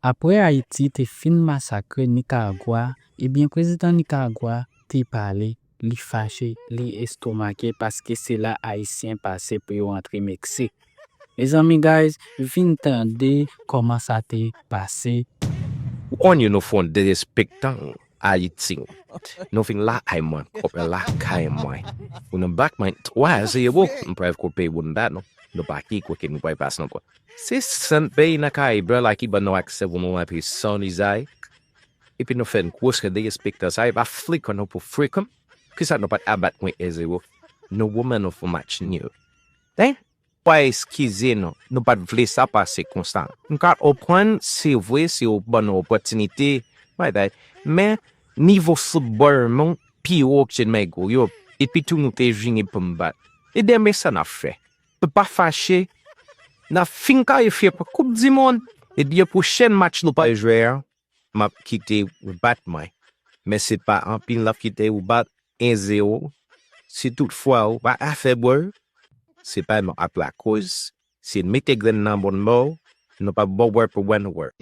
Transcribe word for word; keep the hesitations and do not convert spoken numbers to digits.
Apre Ayiti te fin masakre Nikaragwa, ebyen prezidan Nikaragwa te pale, li fache, li estomake paske se la Ayisyen pase pou yo antre Meksik. Mezanmi guys, vin tande kòman sa te pase. Ou konnen nou fè yon derespektan Ayiti. Nou vin lakay mwen, kòpè lakay mwen. Ou nan bat mwen twa zewo, m pral kope bounda nou. Nou pa ki kote nou pral pase non. Se sèl peyi nan Karayib la ki ban nou aksè pou nou antre san lizay. Epi nou fè n gwo sè derespektan sa, e pa flikan nou pou frikan. Kisa nou pa t abat mwen en zewo? Nou woman nou fè match nil. Hein? Pa eskize nou, nou pa t vle sa pase konsa. M ka konprann, se vre, se yo ban nou opòtinite, bagay, men nivo foutbòl nou pi wo ke Negro yo, epi tou nou te vini pou n bat. E demen sa n ap fè? Nou pa fache, n ap fin kalifye pou Koup di Mond, e byen pwochèn match nou pral jwe a, m ap kite ou bat mwen. Men se pa anpil n ap kite ou bat en zewo. Si toutfwa ou pa ka fè bòl, se pa nou ap lakoz. Si n mete grenn nan bòn mò, nou p ap ba w bòl pou one hour.